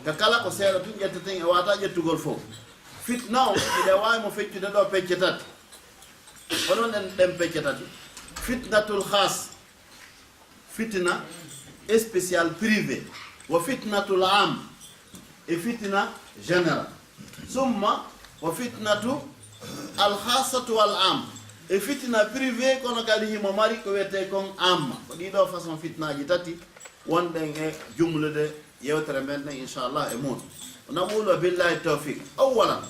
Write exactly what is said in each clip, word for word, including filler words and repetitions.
Ka kala ko seeɗa tun ƴetteten, e wata ƴettugol fof. Fitna on, hiɗa waawi mo feccude ɗo pecce tati. Onon en ɗen pecce tati. Fitnatul khas, fitina spécial privé. Wa fitnatul am, e fitina général. Summa wa fitnatu al khasatu wal am, e fitina privé, kono kadi himo mari ko wiyetee kon amma. Ko ɗiɗo façon fitnaaji tati wonɗen e jumlude yewtere men ɗen, inchallah, e muɗum. Naqulu billahi tawfiq. Awwalan,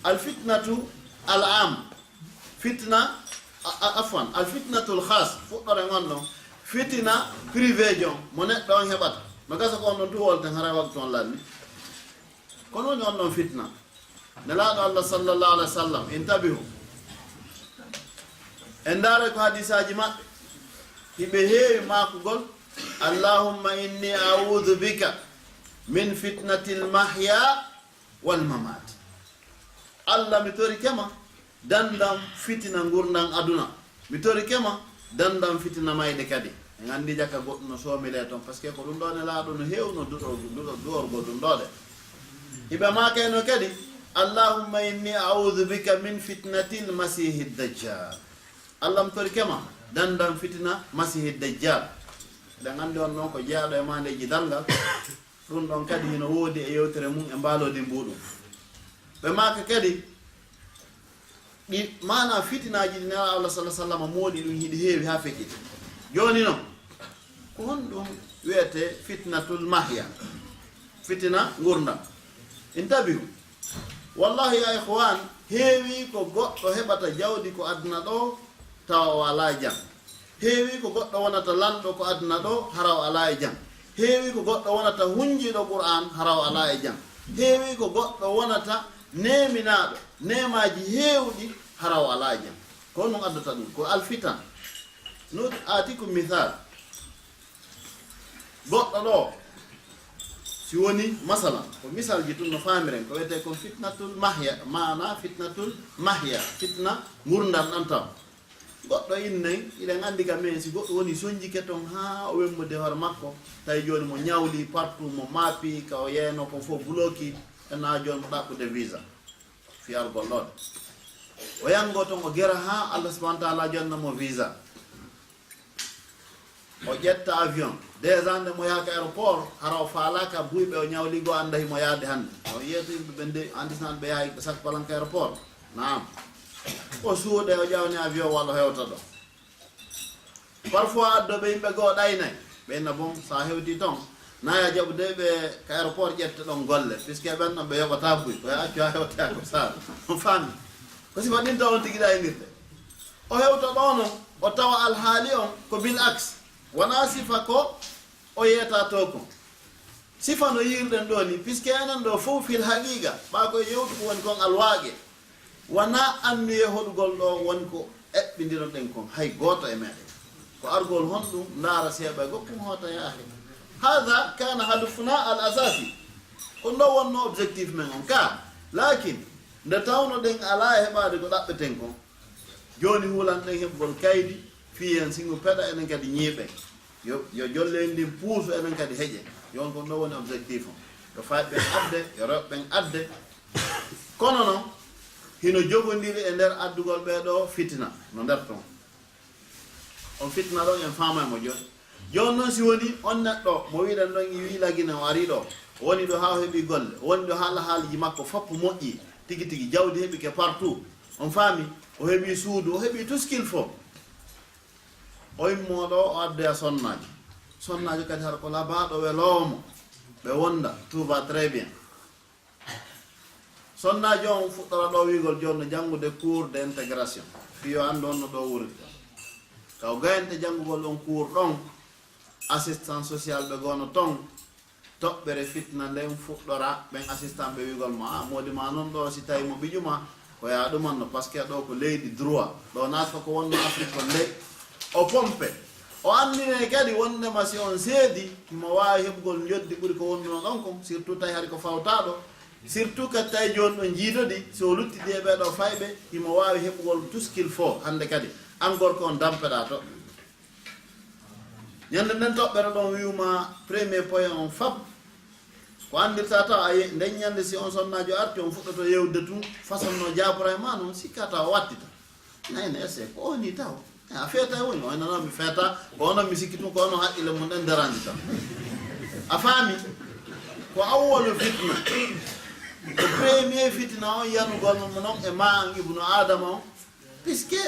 al fitnatu al am, fitna, a- a- afwan, al fitnatul khas, fuɗɗore ngon ɗon, fitina privé jon, mo neɗɗo on heɓata. No gasa ko on ɗon tu wolten, hara waktu on lanni. Kono woni on ɗon fitna. Nelaaɗo Allah sallallahu alaihi wasallam, intabihu. En ndaare ko hadisaaji maɓɓe. Hiɓe heewi maakugol, "Allahumma inni a'udhu bika min fitnatil mahya wal mamat." Allah, mi torike ma dandam fitina ngurndan aduna. Mi torike ma dandam fitina mayde kadi. En anndi jaka goɗɗum no soomile ton, parce que ko ɗum ɗo Nelaaɗo no heewno duɗo-, duɗo-, du'orgol ɗum ɗo de. Hiɓe maakayno kadi, "Allahumma inni a'udhu bika min fitnatil masiihid dajjal." Allah, mi torike ma dandam fitina masiihid dajjal. Eɗen anndi on noon ko jeyaaɗo e maandeeji darngal. Ɗum ɗon kadi hino woodi e yewtere mum e mbaalodi mbuɗum. Ɓe maaka kadi, ɗi maana fitinaaji ɗi Nelaaɗo Allah sallallahu alaihi wasallam mooli ɗum hiɗi heewi haa fecciti. Jooni noon, ko honɗum wiyetee fitnatul mahya? Fitina ngurndan. Intabihu. Wallahi, ya ikhwan, heewi ko goɗɗo heɓata jawdi ko aduna ɗo, tawa o alaa jam. Heewi ko goɗɗo wonata lanɗo ko aduna ɗo, hara o alaa e jam. Heewi ko goɗɗo wonata hunjiiɗo Qur'an, hara o alaa e jam. Heewi ko goɗɗo wonata neeminaaɗo neemaaji heewɗi, hara o alaa e jam. Ko honɗum addata ɗum? Ko alfitan. No aati ko misal. Goɗɗo ɗo, si woni, masalan, ko misalji tun no faamiren, ko wiyetee kon fitnatul mahya, maana fitnatul mahya, fitna ngurndan ɗan taw. Goɗɗo innen, iɗen anndi ka men, si goɗɗo woni sonjike ton haa o wemmude hoore makko, tawi jooni mo ñawli partout, mo maapi, ka o yeyno ko fof bloki, en na jooni mo ɗaɓɓude visa. Fiyargol ɗon. O yango ton, o gera haa Allah subhanahu wa ta'ala jonna mo visa. O ƴetta avion. Déjà nde mo yaha ka aéroport, hara o faalaaka buy ɓe o ñawli go annda himo yaade hannde. O yeeto yimɓe ɓe nde anndi tan ɓe yahay ɓe sakpalan ka aéroport. Naam. O suuɗe, o ƴawni avion walla o hewta ɗo. Parfois addoɓe yimɓe goo ɗaynay. Ɓe na bon, sa hewti ton, na ya jaɓude ɓe ka aéroport ƴette ɗon golle. Puisque ɓen ɗon ɓe yoɓata buy, ko accu ha hewta ko sala. On faami? Ko sifa ɗin taw on tigi ɗaynirde. O hewta ɗono, o tawa alhaali on ko bil aks. Wona sifa ko o yeeta to kon. Sifa no yiirɗen ɗo ni, puisque enen ɗo fof fil haqiqa, ɓa ko e yewtu ko woni kon alwaaqe. Wona anniye hoɗugol ɗo woni ko eɓɓindiron ɗen kon, hay gooto e meɗen. Ko argol honɗum, ndaara seeɓa e goɗɗum hoota yaahe. Hada kana hadafuna al asasi. Ko ɗo wonno objectif men on ka. Lakin, nde tawno ɗen ala e heɓaade ko ɗaɓɓeten kon, jooni huulan ɗen heɓugol kaydi, fii en singu peɗa enen kadi ñiiɓen. Yo, yo jolle en ndin puusu enen kadi heƴe. Yon ko ɗo woni objectif on. Yo fayɓe ɓen adde, yo rewɓe ɓen adde. Kono non, hino jogondiri e nder addugol ɓee ɗo fitina, no nder ton. On fitina ɗon en faama e mo jooni. Jooni non si woni on neɗɗo mo wiɗen ɗon i wii Lagine o ari ɗo, o woni ɗo haa o heɓi golle, o woni ɗo haa alhaaliji makko foppo moƴƴi, tigi tigi jawdi heɓike partout. On faami? O heɓi suudu, o heɓi tout ce qu'il faut. O immoo ɗo, o addoya sonnaajo. Sonnaajo kadi hara ko labaaɗo weloomo. Ɓe wonda, tout va très bien. Sonnaajo on fuɗɗora ɗo wiigol jooni no janngude cours d'intégration. Fii yo anndu on no ɗo wurirta. Ka o gayante janngugol on cours ɗon, assistant social ɓe goono ton, toɓɓere fitna nden fuɗɗora, ɓen assistant ɓe wiigol mo, "Ah, moodi ma non ɗo, si tawi mo ɓiƴu ma, ko yaa ɗumanno, parce que ɗo ko leydi droit. Ɗo naata ko wonno Afrique kon ley." O pompe. O anndine kadi wondema si on seedi, himo waawi heɓugol njoddi ɓuri ko wonduno ɗon kon, surtout tawi hari ko fawtaaɗo. Surtout kadi tawi jooni ɗon jiidodi, si o luttidi e ɓee ɗo fayɓe, himo waawi heɓugol tout ce qu'il faut hannde kadi. An gorko on dampeɗaa to. Ñande nden toɓɓere ɗon wi'uma premier point on fab, Ko anndirta taw, a ye-, nden ñande si on sonnaajo arti, on fuɗɗoto yewde tun, façon no jaabora e ma non, sikka taw o wattita. Nayne ese, ko o ni taw. E, a feeta e woni, o nana mi feeta, ko onon mi sikki tun, ko onon haqqille mun ɗen darandi tan. A faami? Ko awwalu fitna. Ko premier fitina on yanugol mo non e ma an ibnu Adama on. Puisque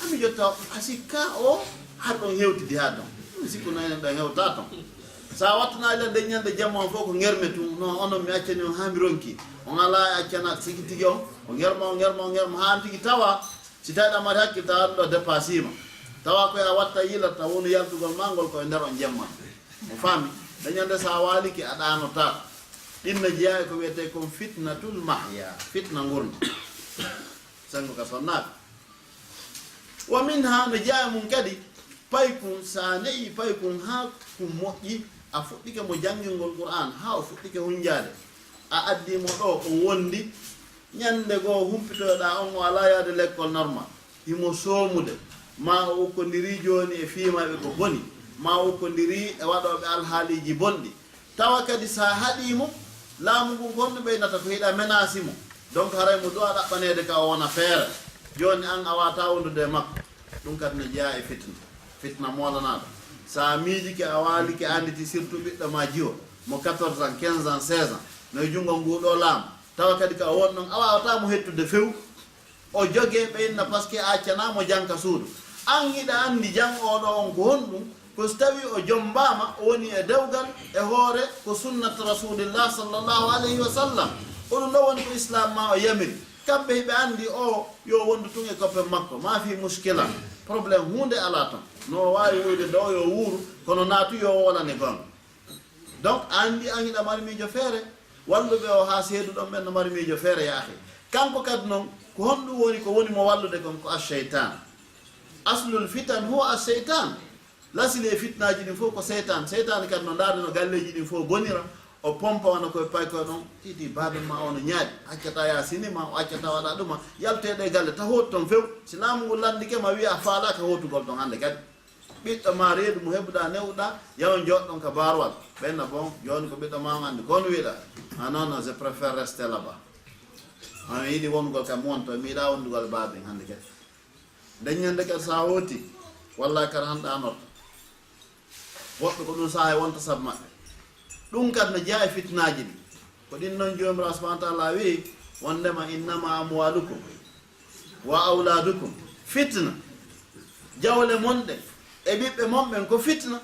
ami jotta a sikka o har ɗon hewtidi ha ɗon. Mi sikku no enen ɗon hewta ton. Sa wattunaali lan nden ñande jamma on fof ko ngerme tun, no onon mi accani on ha mi ronki. On ala e accana sigi tigi on, o ngerma, o ngerma, o ngerma, ha an tigi tawa, si tawi ɗa mari hakkil tawa ɗum ɗo dépassima. Tawa koye a watta yila taw wonu yaltugol ma ngol koye nder on jemma. Mo faami? Nden ñande sa waliki a ɗanotako. Ɗin no jeeya e ko wiyete kon fitnatul mahya, fitna ngurndan. Sengo ka sonnaaka. Wa minha, no jeeya e mun kadi, paykun, sa ne'i paykun ha kun moƴƴi, a fuɗɗike mo janngingol Qur'an, ha o fuɗɗike hunjaade. A addi mo ɗo, o wondi, ñande goo humpitoyoɗa on, o ala yaade lekkol normal. Himo soomude, ma o ukkondiri jooni e fiimayɓe ko boni, ma o ukkondiri e waɗooɓe alhaaliiji bonɗi. Tawa kadi sa haɗii mo, laamu ngun ko honno ɓeynata ko hiɗa menaasi mo. Donc haray mo du'a ɗaɓɓaneede ka o wona feere. Jooni an a wata wondude e makko. Ɗum kadi no jeyaa e fitna. Fitna moolanaaɗo. Sa miijike a waalike a anditi surtout ɓiɗɗo ma jiwo. Mo quatorze ans, quinze ans, seize ans. No e junngo nguu ɗoo laamu. Tawa kadi ka o won ɗon a waawata mo hettude few. O jogee ɓe inna, parce que a accanaa mo jam ka suudu. An hiɗa anndi jam oo ɗoo on ko honɗum? Ko si tawii o jommbaama, o woni e dewgal, e hoore, ko sunnat Rasulillah sallallahu alayhi wa sallam. Ko ɗum ɗoo woni ko Islam ma o yamiri. Kamɓe hiɓe anndi o yo wondu tun e koppe makko. Ma fi muskila. Problème huunde alaa ton. No o waawi wuyde ɗoo yo wuuru, kono naatu yo o wolane goonga. Donc, a anndi an hiɗa mari miijo feere, walluɓe o haa seeduɗon ɓen no mari miijo feere, ya akhi. Kanko kadi non, ko honɗum woni ko woni mo wallude kon? Ko ash-shaytan. Aslul fitan huwa ash-shaytan. Lasili e fitnaaji ɗin fof ko seytaan. Seytaane kadi no ndaarde no galleeji ɗin fof bonira, o pompa wona koye paykoye ɗon, titi baabe ma o no ñaaɗi, accata ya sinima, o accata waɗa ɗuma, yalteɗe e galle, ta hootu ton few. Si laamu ngu lanndike ma wiya a faalaaka hootugol ɗon hannde kadi. Ɓiɗɗo ma reedu mo heɓuɗa newuɗa, yaw jooɗɗon ka barwal. Ɓenna bon, jooni ko ɓiɗɗo ma on anndi, ko on wiɗa? Ah non, non, je préfère rester là-bas. On yiɗi wonugol kam won to, mi yiɗa wondugol baaben hannde kadi. Nden ñande kadi sa hooti, wallahi kar han ɗanorto. Woɓɓe ko ɗum saha e wonta sabu maɓɓe. Ɗum kadi no jeya e fitnaaji ɗi. Ko ɗin noon Joomiraaɗo subhanahu wa taala wi'i, wondema innama amwalukum wa awladukum fitna. Jawle mon ɗen e ɓiɓɓe mon ɓen ko fitna.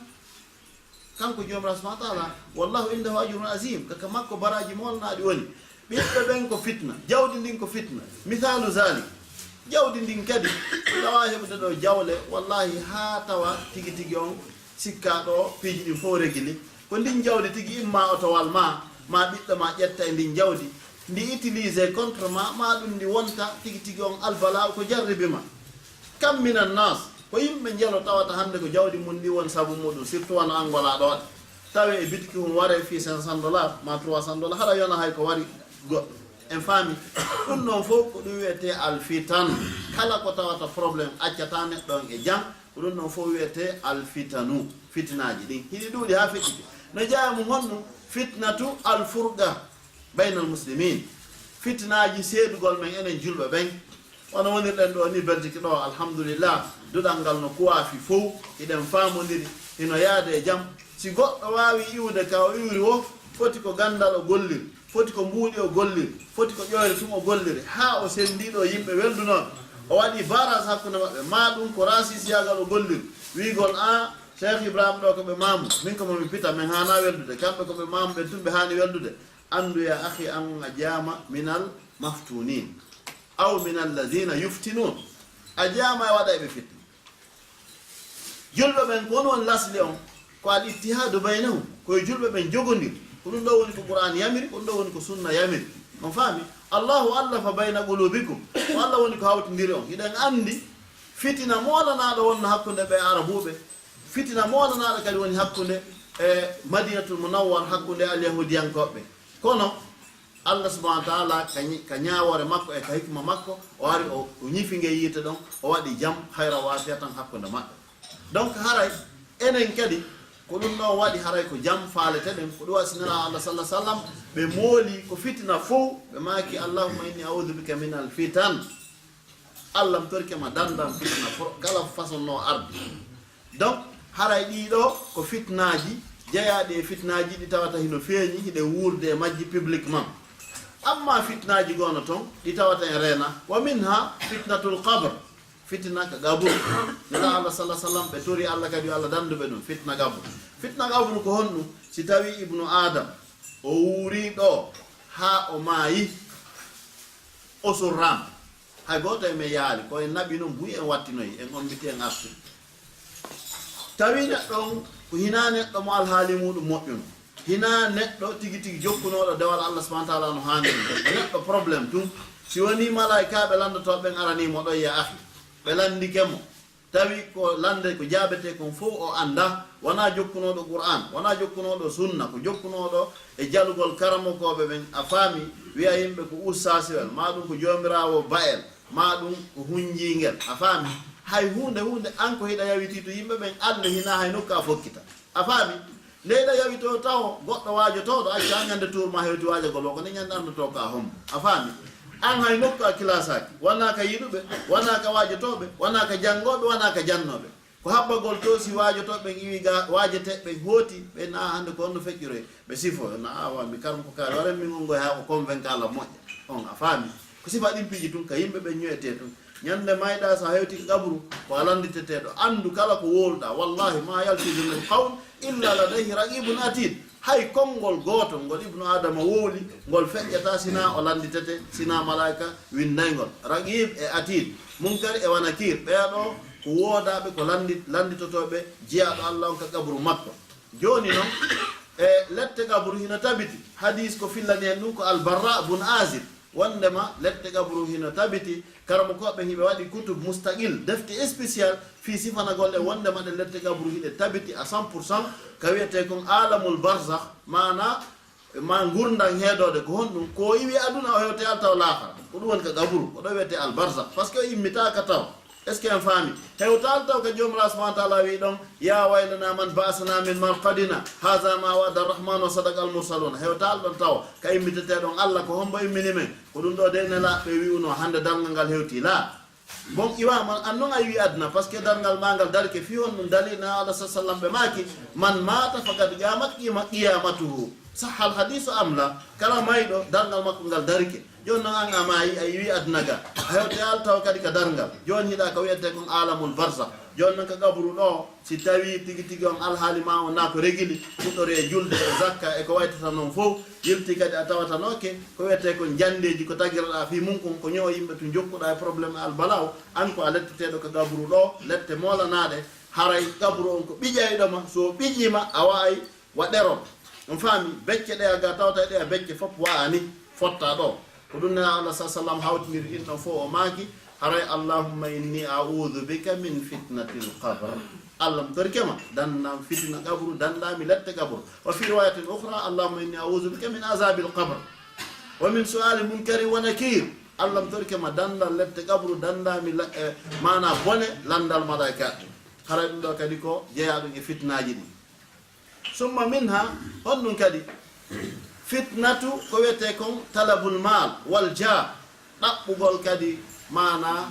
Kanko Joomiraaɗo subhanahu wa taala, wallahu indahu ajrun azim, ka, ka makko baraaji mawlanaaɗi woni. Ɓiɓɓe ɓen ko fitna, jawdi ndin ko fitna. Misaalu zalik, jawdi ndin kadi, tawa heɓude ɗo jawle, wallahi haa tawa tigi tigi on sikka ɗo piiji ɗin fof regili. Ko ndin jawdi tigi imma otowal ma, ma ɓiɗɗo ma ƴetta e ndin jawdi, ndi utilisé contre ma, ma ɗum ndi wonta tigi tigi on albala ko jarribi ma. Kam minan nas, ko yimɓe njelo tawata hannde ko jawdi mum ndi woni sabu muɗum, surtout wano Angola ɗo, tawe e bitiki hum ware fii cinq cents dollars ma trois cents dollars, hara yona hay ko wari goɗɗo. En faami? Ɗum ɗon fof ko ɗum wiyetee alfitan. Kala ko tawata problème accata neɗɗo on e jam, ko ɗum ɗon fof wiyetee alfitanu, fitinaaji ɗin. Hiɗi ɗuuɗi haa feƴƴiti. No jeyaa mum honɗum? Fitnatu alfurqa baynal muslimin. Fitinaaji seedugol men enen julɓe ɓen. Wano wonirɗen ɗo ni Belgique ɗo, alhamdulillah, duɗal ngal no kuwaafi fow, hiɗen faamondiri, hino yaade e jam. Si goɗɗo waawi iwde ka o iwri wo, foti ko ganndal o golliri, foti ko mbuuɗi o golliri, foti ko ƴoyre tun o golliri, haa o senndii ɗo yimɓe weldunooɓe. O waɗi barrage hakkunde maɓɓe, maa ɗum ko raasisiyagal o golliri, wiigol, "Aa, Cheikh Ibrahim ɗo ko ɓe maamu, min ko momi pita, min haanaa weldude, kamɓe ko ɓe maamu ɓen tun ɓe haani weldude." Anndu ya akhi an a jeyaama minal maftunin. Aw min allazina yuftinun. A jeyaama e waɗayɓe fitna. Julɓe ɓen ko on woni lasli on, ko al ittihadu baynahum, ko e julɓe ɓen jogondir. Ko ɗum ɗo woni ko Qur'an yamiri, ko ɗum ɗo woni ko sunna yamiri. On faami? Allahu allafa bayna qulubikum. Ko Allah woni ko hawtindiri on. Hiɗen anndi fitina moolanaaɗo wonno hakkunde ɓe Arabuɓe, fitina moolanaaɗo kadi woni hakkunde e Madinatul Munawwar, hakkunde Alyahudiyankooɓe. Kono Allah subhanahu wa taala ka ñi-, ka ñaawoore makko e ka hikma makko, o ari o, o ñifi nge yiite ɗon, o waɗi jam, hayra waafiya tan hakkunde maɓɓe. Donc haray enen kadi Ko ɗum ɗon waɗi haray ko jam faalete ɗen, ko ɗum waɗi si Nelaaɗo Allah sallallahu alaihi wasallam, ɓe mooli ko fitina fow, ɓe maaki, "Allahumma inni a'udhu bika min al-fitan." Allah, mi torike ma dandam fitina fo-, kala façon no ardi. Donc, haray ɗii ɗoo ko fitnaaji, jeyaaɗi e fitnaaji ɗi tawata hino feeñi, hiɗe wuurde e majji publiquement. Amma fitnaaji goono ton, ɗi tawata en reena, wa minha fitnatul qabr, fitina ka qabru. Nelaaɗo Allah sallallahu alaihi wasallam, ɓe tori Allah kadi yo Allah dandu ɓe ɗum, fitna qabru. Fitna qabru ko honɗum? Si tawi ibnu Adam, o wuuri ɗoo haa o maayi, o surraama. Hay gooto e men yaali, ko en naɓi non buy en wattinoyi, en ombiti en artu. Tawi neɗɗo on, ko hinaa neɗɗo mo alhaali muɗum moƴƴuno. Hinaa neɗɗo tigi tigi jokkunooɗo dewal Allah subhanahu wa ta'ala no haaniri. Ko neɗɗo problème tun. Si wonii malaa'ikaaɓe lanndotooɓe ɓen aranii mo ɗon, ya akhi, ɓe lanndike mo. Tawi ko lannde ko jaabetee kon fow o anndaa, wonaa jokkunooɗo Qur'aan, wonaa jokkunooɗo sunna, ko jokkunooɗo e jalugol karamokooɓe ɓen, a faami, wi'a yimɓe ko ustaasiwel, maa ɗum ko joomiraawo ba'el, maa ɗum ko hunjiingel, a faami. Hay huunde, huunde, an ko hiɗa yawitii to yimɓe ɓen, Alla hinaa hay nokku a fokkita, a faami. Nde hiɗa yawitoo tawo goɗɗo waajotooɗo, acca an ñande tuur ma hewti waajagol o, ko nde ñande anndotoo ko a hombo, a faami. An hay nokku a kilaasaaki, wanaa ka yiɗuɓe, wanaa ka waajotooɓe, wanaa ka janngooɓe, wanaa ka jannooɓe. Ko habbagol to si waajotooɓe ɓen iwi ga waajeteeɓe ɓen hooti, ɓe na hannde ko honno feƴƴuroy, ɓe sifo, na awa mi karam ko kaari, waren min on ngoy haa ko convaincre la moƴƴa. On a faami. Ko sifa ɗin piiji tun ka yimɓe ɓen ñoyetee tun. Ñande mayɗa so a hewti ka qabru, ko a lannditeteeɗo. Anndu kala ko wowluɗa, wallahi ma yalfizu min qawl illa ladayhi raqibun atid. Hay konngol gootol ngol Ibnu Aadama wowli, ngol feƴƴataa sinaa o lannditete, sinaa malaa'ika winndayngol. Raqiib e Atiid, Munkar e wa Nakiir, ɓeya ɗoo ko woodaaɓe, ko lanndi-, lannditotooɓe jiyaaɗo Alla on ka qabru makko. Jooni non, e lette qabru hino tabiti. Hadiis ko fillani en ɗum ko Al-Barra bun Aazib. Wonndema lette qabru hino tabiti, karamokooɓe hiɓe waɗi kutub mustaqil, defte spécial, fii sifanagol ɗe wonndema ɗe lette qabru hiɗe tabiti à cent pour cent, ka wi'etee kon Aalamul Barzakh, maana, ma ngurndan heedoode ko honɗum, ko o iwi aduna o hewte altaw laakara, ko ɗum woni ka qabru, ko ɗo wi'etee Al Barzakh, parce que o immitaaka taw. Est-ce que en faami? Hewtaali taw ka Joomiraaɗo subhaanahu wa ta'aala wi'i ɗon, "Yaa waylanaa man ba'asanaa min marqadinaa, haazaa maa wa'ada ar-rahmaanu wa sadaqa al-mursaluun." Hewtaali ɗon taw ka immitetee ɗon Alla, ko hombo immini men? Ko ɗum ɗoo de Nelaaɗo ɓe wi'unoo, hannde darngal ngal hewtii laa. Bon, iwa man, an non a iwi aduna, parce que darngal maa ngal darike fii honɗum? Dalil na Alla sallallahu alaihi wasallam ɓe maaki, "Man maata faqad qaamat qima-, qiyamatuhu." Sahhal hadiisu am la? Kala mayɗo, darngal makko ngal darike. Jooni non an a maayi, a iwi aduna ga. A hewtaali taw kadi ka darngal. Jooni hiɗa ko wi'etee kon Aalamul Barzakh. Jooni non ka qabru ɗoo, si tawi tigi tigi on alhaali maa on na ko regili, fuɗɗori e julde e zakka e ko waytata non fow, yilti kadi a tawatanooke, ko wi'etee kon janndeeji ko tagiraɗaa fii mun kon, ko ñoo yimɓe tun jokkuɗaa e problème e albalaa o, an ko a letteteeɗo ka qabru ɗoo, lette moolanaaɗe, haray qabru on ko ɓiƴayɗo ma, so o ɓiƴii ma, a wa'ay Wa ɗerol. On faami, becce ɗe a ga tawata e ɗe a becce fof wa'ani fotta ɗo. Ko ɗum Nelaaɗo Allah sallallahu alaihi wasallam hawtindiri ɗin ɗon fof, o maaki, haray, "Allahumma inni a'udhu bika min fitnatil qabr." Allah, mi torike ma, dandam fitina qabru, dandami lette qabru. Wa fi riwayatin ukhra, "Allahumma inni a'udhu bika min azabil qabr. Wa min su'ali munkarin wa nakir." Allah, mi torike ma, dandal lette qabru, dandami la-, eh, maana bone landal malaika. Haray ɗum ɗo kadi ko jeyaa ɗum e fitnaaji ɗin. Summa minha, honɗum kadi? Fitnatu ko wiyetee kon talabul maal wal jah, ɗaɓɓugol kadi, maana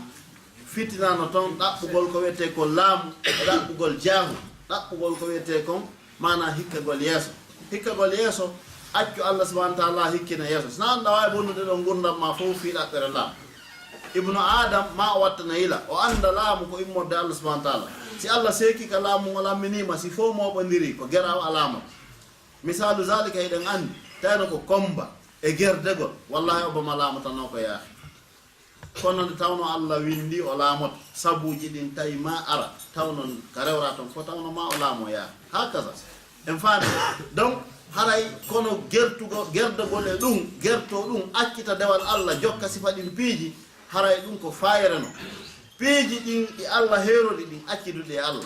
fitina no ton, ɗaɓɓugol ko wiyetee ko laamu, e ɗaɓɓugol jaahu, ɗaɓɓugol ko wiyetee kon, maana hikkagol yeeso. Hikkagol yeeso, accu Allah subhanahu wa ta'ala hikkina yeeso. Si na annda waawi bonnude ɗon ngurdam ma fof fii ɗaɓɓere laamu. Ibnu Adam ma o wattana yila, o annda laamu ko immorde Allah subhanahu wa ta'ala. Si Allah seeki ka laamu ngol amminii ma, si fof mooɓondiri, ko geraawo a laamoto. Misaalu zalika hiɗen anndi, tawno ko komba e gerdegol, wallahi o boma laamotanoo ko yaaha. Kono nde tawno Allah winndi o laamoto, sabuuji ɗin tawi ma ara, tawno ka rewra ton ko tawno ma o laamo yaaha. Hakaza. En faami. Donc, haray kono gertugol, gerdagol e ɗum, gerto ɗum, accita dewal Allah, jokka sifa ɗin piiji, haray ɗum ko fayre no. Piiji ɗin ɗi Allah heerori ɗin, acciduɗi e Allah.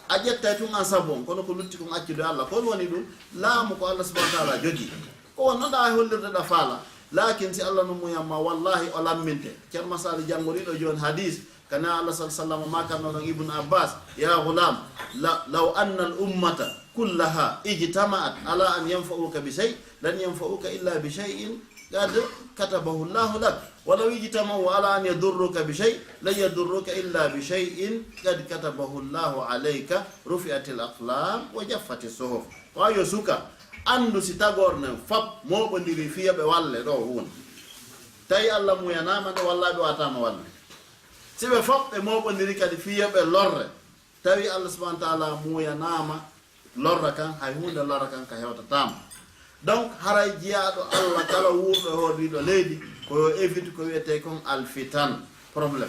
A ƴettay tun an sabu on, kono ko lutti kon accude Allah. Ko woni ɗum? Laamu ko Allah subhanahu wa ta'ala jogii. Ko wonno ɗa hollirde ɗa faala. Laakin si Allah no muyamma, wallahi o lamminte. Ceerno Masali janngoriɗo jooni hadis, kana Allah sallallahu alaihi wasallam makanno ɗon Ibn Abbas, "Ya ghulam, la-, law anna al ummata كلها اجتمعت على أن ينفعوك بشيء لن ينفعوك إلا بشيء قد كتبه الله لك، ولو اجتمعوا على أن يضروك بشيء لن يضروك إلا بشيء قد كتبه الله عليك، رفعت الأقلام وجفت الصحف. Ko yo suka, anndu si tagorne fop mooɓondiri fiya ɓe walle ɗo huunde, tawi Allah muyanaama nde walla ɓe wataama walle. Si ɓe fop ɓe mooɓondiri kadi fiya ɓe lorre, tawi Allah subhanahu wa taala muyanaama lorra kan, hay huunde lorra kan ka hewtataama. Donc haray jiyaaɗo Allah kala wuurɗo e hoore ɗiɗo leydi, ko yo évite ko wiyetee kon alfitan, problème.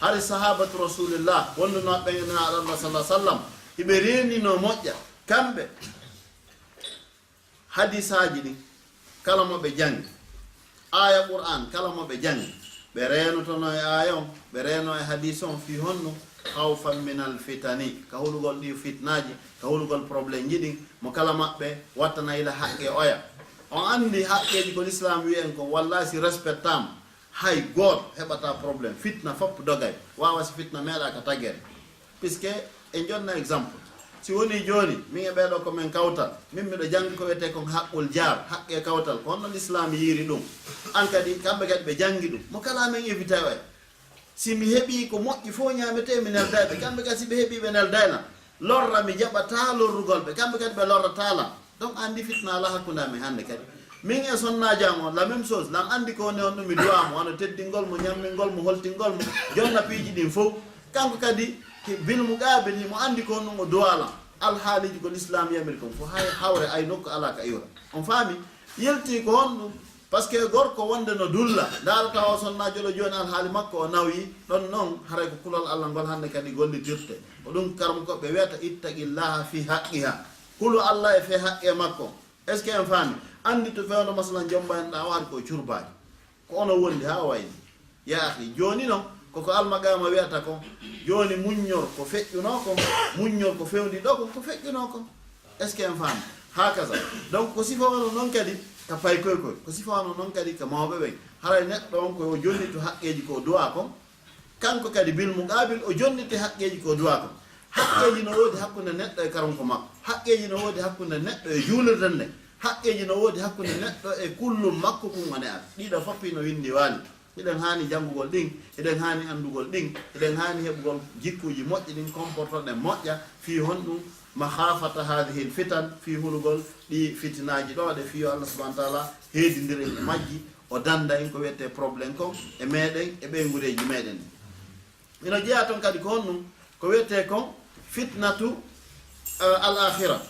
Hari sahabatu rasulillah wondunooɓe e Nulaaɗo Allah sallallahu alaihi wasallam, hiɓe reenino moƴƴa kamɓe hadisaaji ɗin, kala mo ɓe janngi, aaya Qur'an kala mo ɓe janngi, ɓe reenotono e aaya on, ɓe reeno e hadis on. Fii honno? Khawfan min al fitani, ka hulugol ɗi fitnaaji, ka hulugol problème ji ɗin, mo kala maɓɓe wattana ila haqqe oya. On anndi haqqeeji ko l'islam wi'i en kon, wallahi si respectaama, hay gooto heɓata problème, fitna fop dogay, waawa si fitna meeɗa ka tagere. Puisque en jonna exemple, si woni jooni min e ɓeeɗo ko men kawtal, min miɗo janngi ko wiyetee kon haqqul jaar, haqqe kawtal, ko honno l'islam yiiri ɗum. An kadi, kamɓe kadi ɓe janngi ɗum. Mo kala men éviter oya. Si mi heɓii ko moƴƴi fof ñaametee, mi nelday ɓe. Kamɓe kadi si ɓe heɓii ɓe nelday lan. Lorra mi jaɓataa lorrugol ɓe. Kamɓe kadi ɓe lorrataa lan. Donc anndi fitna alaa hakkunde amen hannde kadi. Min e sonnaajo an on, la même chose. Lan anndi ko woni on ɗum mi duwaa mo, wano teddingol mo, ñammingol mo, holtingol mo, jonna piiji ɗin fof. Kanko kadi, hi-, bil muqabil, himo anndi ko on ɗum o duwaa lan. Alhaaliiji ko l'islam yamiri kon fof, hay hawre ay nokku alaa ka iwra. On faami? Yeltii ko honɗum? Parce que gorko wonde no dulla, ndaara tawa o sonnaajo ɗo jooni alhaali makko o nawyi, ɗon non haray ko kulol Allah ngol hannde kadi gollitirte. Ko ɗum karamokooɓe wiyata ittaqillaha fi haqqiha. Hulu Allah e fee haqqe makko. Est-ce que en faami? Anndi to fewndo masalan jomba en ɗa o ari ko curbaaji. Ko ono wondi haa o wayni. Ya akhi, jooni non, koko almaqaama wiyata kon, jooni muññor ko feƴƴunoo kon, muññor ko fewndi ɗo kon, ko feƴƴunoo kon. Est-ce que en faami? Hakaza. Donc, ko sifa wano non kadi ka paykoy koy, ko sifa wano non kadi ka mawɓe ɓen. Haray neɗɗo on ko o jonnitu haqqeeji ko duwaa kon, kanko kadi bil muqabil o jonniti haqqeeji ko duwaa kon. Haqqeeji no woodi hakkunde neɗɗo e karonko makko. Haqqeeji no woodi hakkunde neɗɗo e juulirde nden. Haqqeeji no woodi hakkunde neɗɗo e kullum makko kun o ne'ata. Ɗiɗo fop hino winndi waali. Hiɗen haani janngugol ɗin, hiɗen haani anndugol ɗin, hiɗen haani heɓugol jikkuuji moƴƴi ɗin, comportoɗen moƴƴa, fii honɗum? Makhafata hadhihi l fitan, fii hulugol ɗi fitinaaji ɗo ɗe, fii yo Allah subhanahu wa taala heedindir en e majji, o dannda en ko wiyetee problème kon e meɗen, e ɓeynguureeji meɗen ɗin. Ino jeyaa ton kadi ko honɗum? Ko wiyetee kon fitnatu, eh, al akhira.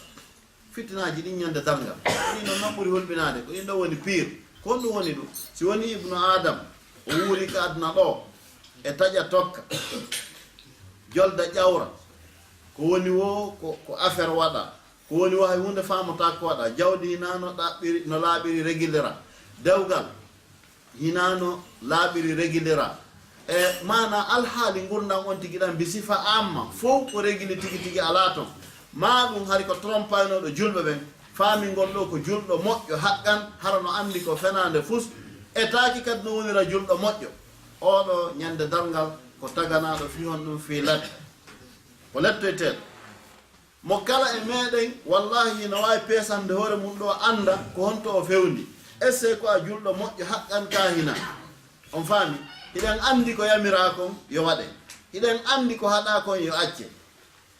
Fitinaaji ɗin ñande darngal. Ko ɗin ɗon non ɓuri hulɓinaade. Ko ɗin ɗon woni pire. Ko honɗum woni ɗum? Si woni Ibnu Adam, o wuuri ka aduna ɗo, e taƴa tokka, jolda ƴawra. Ko woni wo ko, ko affaire waɗa. Ko woni wo hay huunde faamotaako ko waɗa. Jawdi hinaa no ɗaɓɓiri, no laaɓiri régulera. Dewgal hinaa no laaɓiri régulera. E maana alhaali ngurndan on tigi ɗan bi sifa amma, fow ko réguli tigi tigi alaa ton. Maa ɗum hari ko trompaynooɗo julɓe ɓen, faamingol ɗo ko julɗo moƴƴo haqqan, hara no anndi ko fenaande fus, e taaki kadi no wonira julɗo moƴƴo. Oɗo ñande darngal ko taganaaɗo fii honɗum? Fii let. Ko lettoyteeɗo. Mo kala e meɗen, wallahi, hino waawi peesande hoore mum ɗo, annda ko honto o fewndi. Est-ce que ko a julɗo moƴƴo haqqan ka hinaa? On faami? Hiɗen anndi ko yamiraa kon, yo waɗe. Hiɗen anndi ko haɗaa kon, yo acce.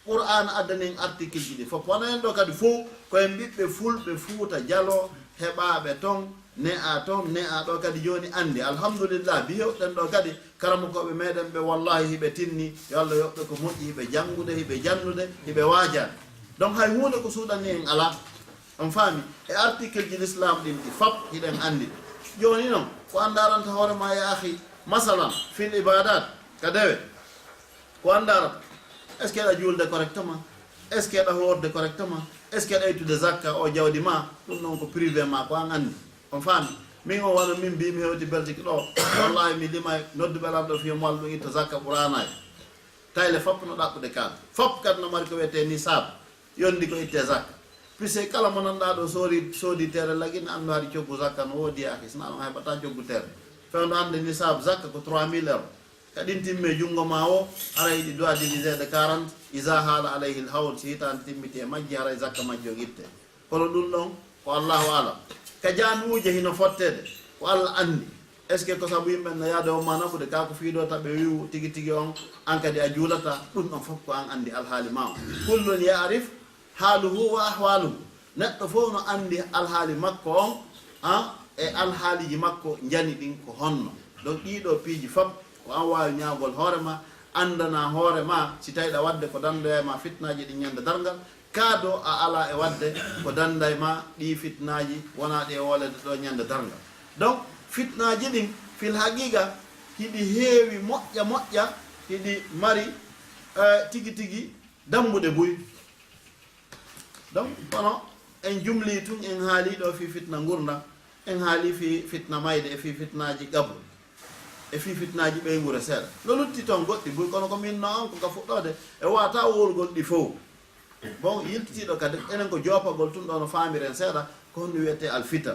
Qur'aana addani en article ji ɗi fof. Wano en ɗo kadi fof, ko en ɓiɓɓe Fulɓe Fuuta Jaloo, heɓaaɓe ton, ne'aa ton, ne'aa ɗo kadi jooni anndi. Alhamdulillah, bi hewɗen ɗo kadi, karamokooɓe meɗen ɓe, wallahi, hiɓe tinni, yo Allah yoɓ ɓe ko moƴƴi, hiɓe janngude, hiɓe jannude, hiɓe waajaade. Donc, hay huunde ko suuɗani en alaa. On faami? E article ji l'islam ɗin ɗi fop hiɗen anndi. Jooni non, ko an ndaranta hoore ma, ya akhi, masalan, fil ibadat, ka dewe, ko an ndarata? Est-ce que aɗa juulde correctement? Est-ce que aɗa hoorde correctement? Est-ce que aɗa ittude zakka o jawdi ma? Ɗum non ko privé ma, ko an anndi. On faami? Min on wano min mbi mi hewti Belgique ɗo. Wallahi mi limay nodduɓe lan ɗo fiya mo Allah ɗum itta zakka ɓuraanaay. Tayle fop no ɗaɓɓude kaal. Fop kadi no mari ko wiyetee nisab. Yondi ko itte zakka. Puisque kala mo nanɗaa ɗo soori, soodi teere lagi, ne anndu hari coggu zakka no woodi yaaki. Sina ɗum heɓata coggu teere. Fewndo hannde nisab zakka ko trois mille euros. Ka ɗin timme junngo ma o, haray ɗi doit divisé de quarante, isa haala alayhi l hawl, si hitaande timmiti e majji, haray zakka majji on itte. Kono ɗum ɗon ko Allahu alam. Ka jaami'uuje hino fotteede, ko Allah anndi. Est-ce que ko sabu yimɓe no yaade on ma naɓude, ka ko fiiɗoota ɓe wi'u tigi tigi on, an kadi a juulata, ɗum ɗon fof ko an anndi alhaali ma on. Kullun ya'rif haaluhu wa ahwaaluhu. Neɗɗo fof no anndi alhaali makko on, an, e alhaaliji makko njani ɗin ko honno. Donc ɗii ɗoo piiji fop ko an waawi ñaagol hoore ma, anndana hoore ma si tawi ɗa waɗde ko danndoya ma fitnaaji ɗin ñande darngal, ka do a alaa e waɗde ko dannday ma ɗii fitnaaji, wonaa ɗi e woolede ɗoo ñande darngal. Donc fitnaaji ɗin fil haqiqa hiɗi heewi moƴƴa moƴƴa, hiɗi mari, eh, tigi tigi dambuɗe buy. Donc kono en jumlii tun, en haalii ɗoo fii fitna ngurndan, en haalii fii fitna mayde, e fii fitnaaji qabru, e fii fitnaaji ɓeynguure seeɗa. No lutti ton goɗɗi buy, kono ko min no on ko ka fuɗɗoode, e waata wowlugol ɗi fow. Bon, yiltitiiɗo kadi, enen ko joopagol tun ɗoo no faamiren seeɗa, ko honɗum wiyetee alfitan.